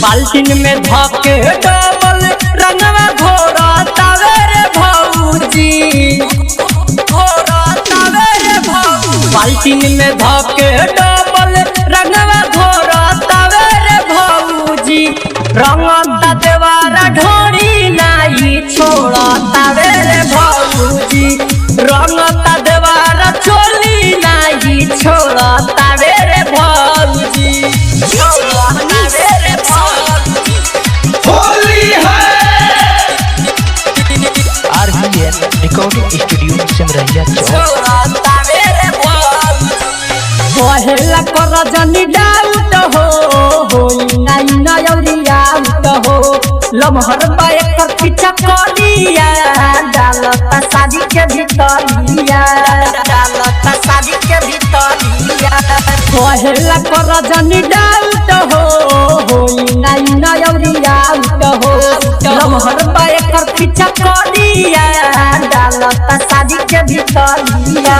बाल्टीन में धके डबल रंगवा घोरतावे रे भौजी, घोरतावे रे भौजी। बाल्टीन में धके डबल रंगवा घोरतावे रे भौजी। रंगता देवारा ढोरी नाई छोड़तावे रे भौजी। रंगता देवारा चोली नाई छोड़तावे रे भौजी। छोड़तावे रे भौजी। होली है। आरवीएन रिकॉर्डिंग स्टूडियो सिमरहिया चौक। पहला कर जनी डाउट हो, होई नाई नयौरी आउट हो। लमहर बाएकर पीछा करिया, डालता शादी के भीतरिया, डालता शादी के भीतरिया। पहला कर जनी डाउट हो, होई नाई नयौरी आउट हो। लमहर बाएकर पीछा करिया, डालता शादी के भीतरिया।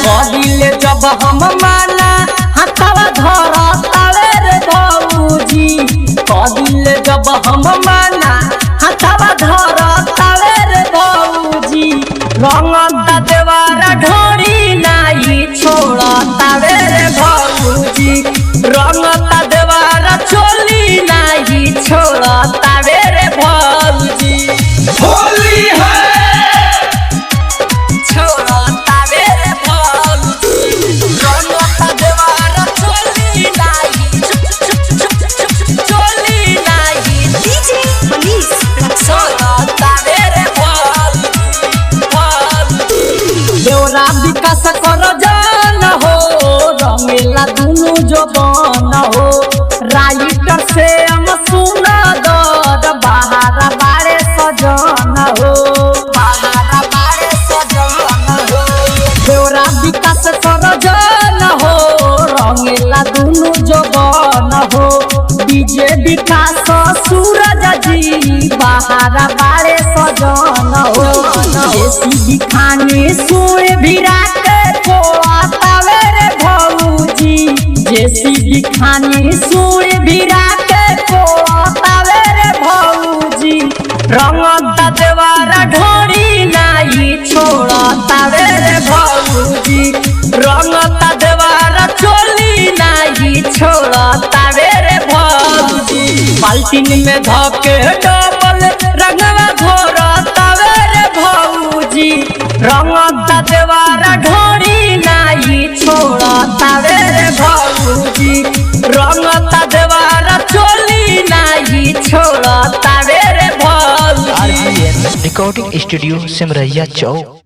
करिले जब हम माना हाथवा धरतावे रे भौजी। करिले जब हम माना हाथवा धरतावे रे भौजी। रंगता देवारा ढोरी नाई छोड़तावे रे भौजी। रंगता देवारा चोली नाई छोड़तावे रे भौजी। होली है। छोड़तावे रे भौजी। रंगता देवारा चोली नाई, चोली नाई। डीजे मनीष रक्सौल। छोड़तावे रे भौजी, भौजी। देवरा विकास कर जान हो, रंगेला दुनु जवान हो। राइटर से हम सुना दर बहारा बारे सजन हो, बहारा बारे सजन हो। देवरा विकास कर जान हो, रंगेला दुनु जवान हो। डीजे विकास सूरज जी बहारा बारे सजन हो। जेसीबी खाने सुर भिरा के कोआतावे रे भौजी। जेसीबी खाने सुर भिरा के कोआतावे रे भौजी। रंगता देवारा ढोरी नाई छोड़तावे रे भौजी। रंगता देवारा चोली नाई छोड़तावे रे भौजी। बाल्टीन में धके डबल रंगवा घोरतावे रे भौजी। रंगता देवारा ढोरी नाई छोड़तावे रे भौजी। रंगता देवारा चोली नाई छोड़तावे रे भौजी। आरवीएन रिकॉर्डिंग स्टूडियो सिमरहिया चौक।